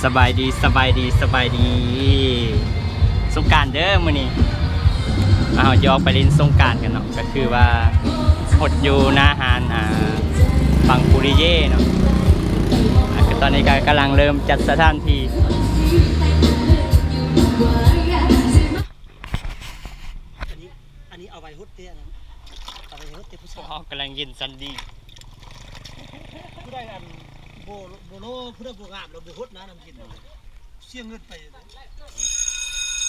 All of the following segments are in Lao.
ສະບາຍດີ ສະບາຍດີ ສະບາຍດີ ສົງການເດີມື້ນີ້ ເຮົາຈະອອກໄປຫຼິ້ນສົງການກັນເນາະ ກໍຄືວ່າຫົດຢູ່ໜ້າຮ້ານ ອ່າ ປັງປູຣິເຢເນາະ ອ່າ ຕອນນີ້ກໍກຳລັງເລີ່ມຈັດສະຖານທີ່. ອັນນີ້ ອັນນີ້ເອົາໄວ້ຫົດເຕະ ອັນນັ້ນ ເອົາໄວ້ຫົດເຕະຜູ້ສາວ ພວກເຮົາກຳລັງເຢັນສັນດີ ຜູ້ໃດອັນບໍ່ ບໍ່ຫຼໍ່ ຜູ້ໃດບໍ່ງາມແລ້ວບໍ່ຫົດນະ ນ້ຳເຢັນ ເສຍເງິນໄປ.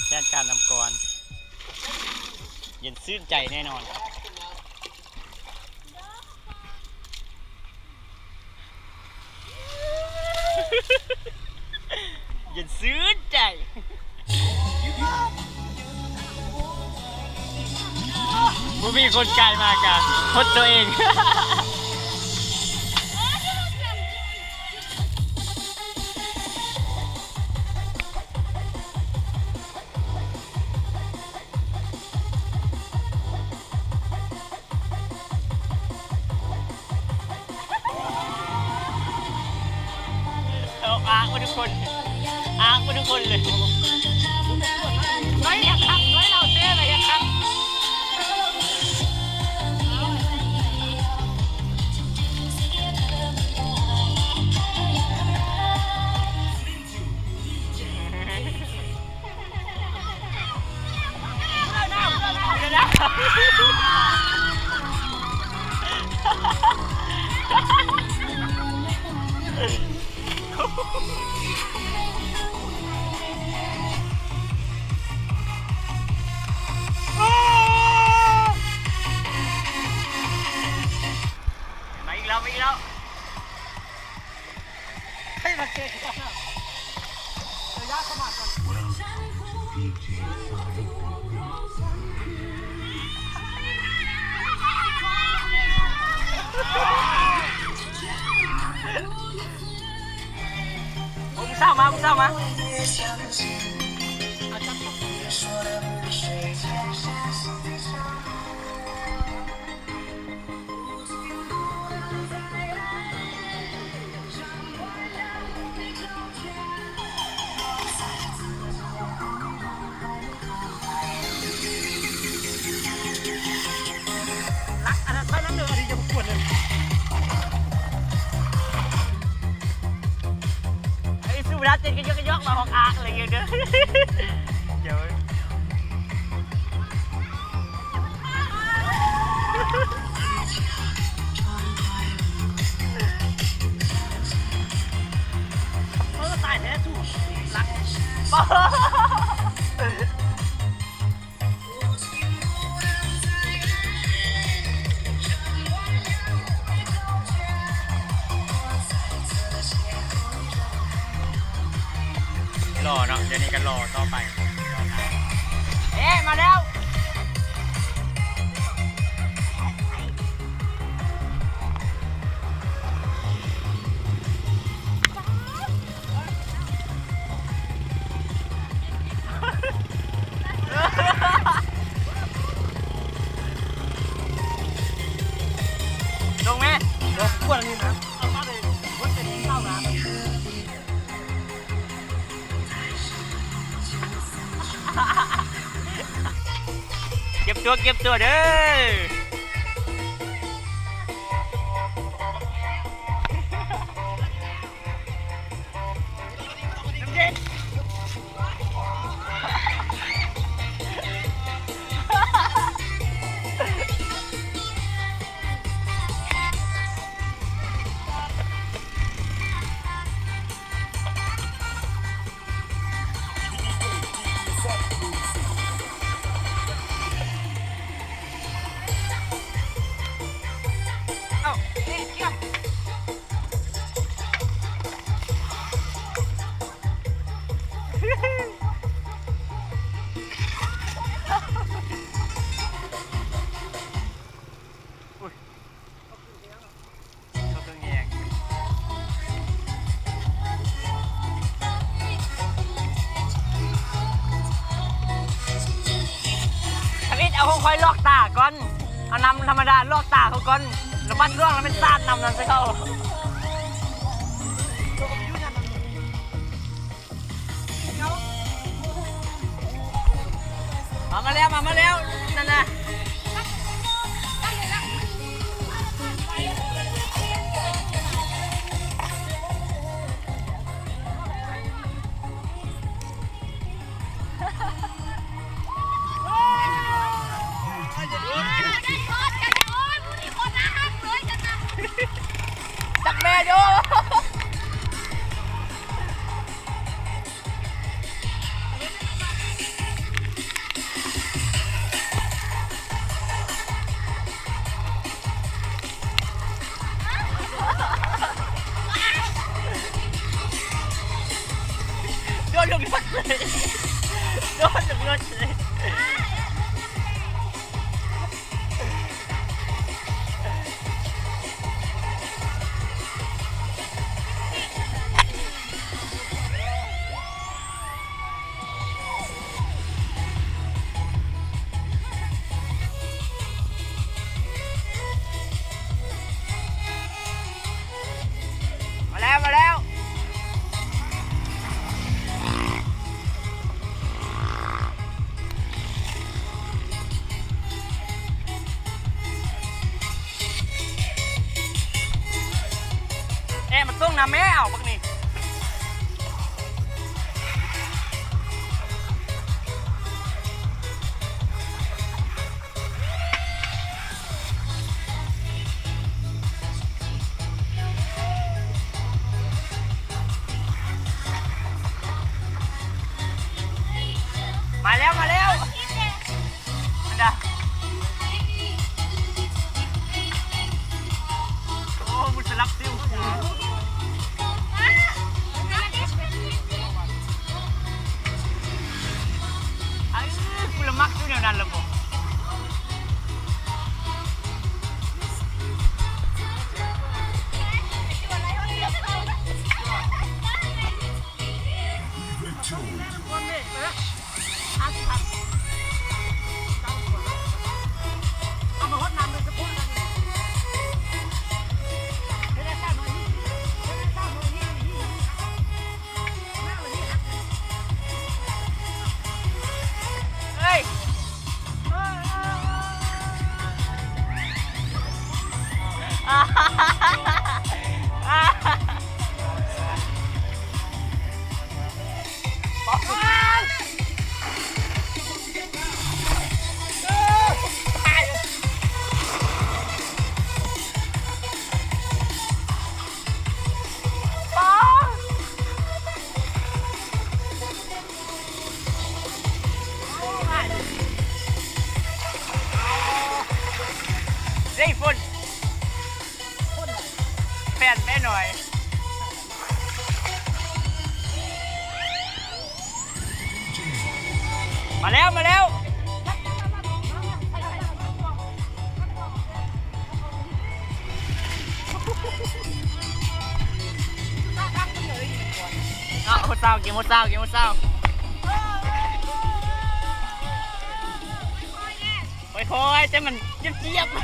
ແຜນການນຳກ່ອນ ເຢັນຊື່ນໃຈແນ່ນອນ. ເຢັນຊື່ນໃຈ ບໍ່ມີຄົນກາຍມາກະຫົດໂຕເອງ. ເອົາອາກມາທຸກຄົນ ອາກມາທຸກຄົນເລີຍ ນ້ອຍຢາກຄັກ ນ້ອຍເລົ່າເຕ້ລະຢາກຄັກ. ມາອີກແລ້ວ ມາອີກແລ້ວ. ໃຫ້ມາເກະ ເດີ ຢ່າເຂົ້າມາກ່ອນ. Welcome to D J Fire Program. ໂອ້ ຜູ້ສາວມາ ຜູ້ສາວມາ. ລັກອັນນັ້ນໄປນຳເດີ ອັນນີ້ຢ່າມາກວນເລີຍ. ໄອ້ສຸດາເຕັ້ນກະຍອກກະຍອກມາຫ້ອງອາກເລີຍເດີ ດຽວ. ເອີ ຕາຍແທ້ສູ ລັກ. ລໍເນາະ ດຽວນີ້ກໍລໍຕໍ່ໄປ. ເອ ມາແລ້ວ. ລົງແມ່ ເດີ ຂວດອັນນີ້ນະ ເອົາມາເລີຍ ເອົາມາເລີຍ. ເກັບຕົວ ເກັບຕົວເດີ. ທຳອິດເອົາຂອງຂ້ອຍລອກຕາກ່ອນ ເອົານ້ຳທຳມະດາລອກຕາເຂົາກ່ອນ ແລ້ວບັດລວກແລ້ວແມ່ນສາດນ້ຳນັ້ນໃສ່ເຂົາ. ມາ ມາແລ້ວ ມາ ມາແລ້ວ ນັ້ນນະ. ຈັກແມ່ໂຍ. ໂດດລົງລົດເລີຍ ໂດດລົງລົດເລີຍ. ມາແລ້ວ ມາແລ້ວ. ແອະ ມາຕົງນຳແມ່ ເອົາບັກນີ້. ມາແລ້ວ ມາແລ້ວ ອັນດາ. ໂອ້ ມັນສະຫຼັບຕິວ ເອີ ກູລະມັກຢູ່ແນວນັ້ນລະບໍ. ເອີຍ ເດ ຝົນ ແຟນແມ່ນ້ອຍ. ມາແລ້ວ ມາແລ້ວ. ເອົາ ຫົດຊາວ ເກມຫົດຊາວ ເກມຫົດຊາວ. ຄ່ອຍໆ ແຕ່ມັນຈຽບໆ.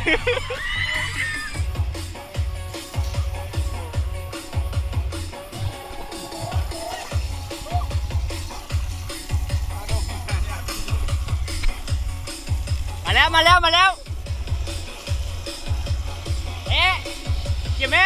ມາແລ້ວ ມາແລ້ວ ມາແລ້ວ. ເອະ ເກັບແມ່.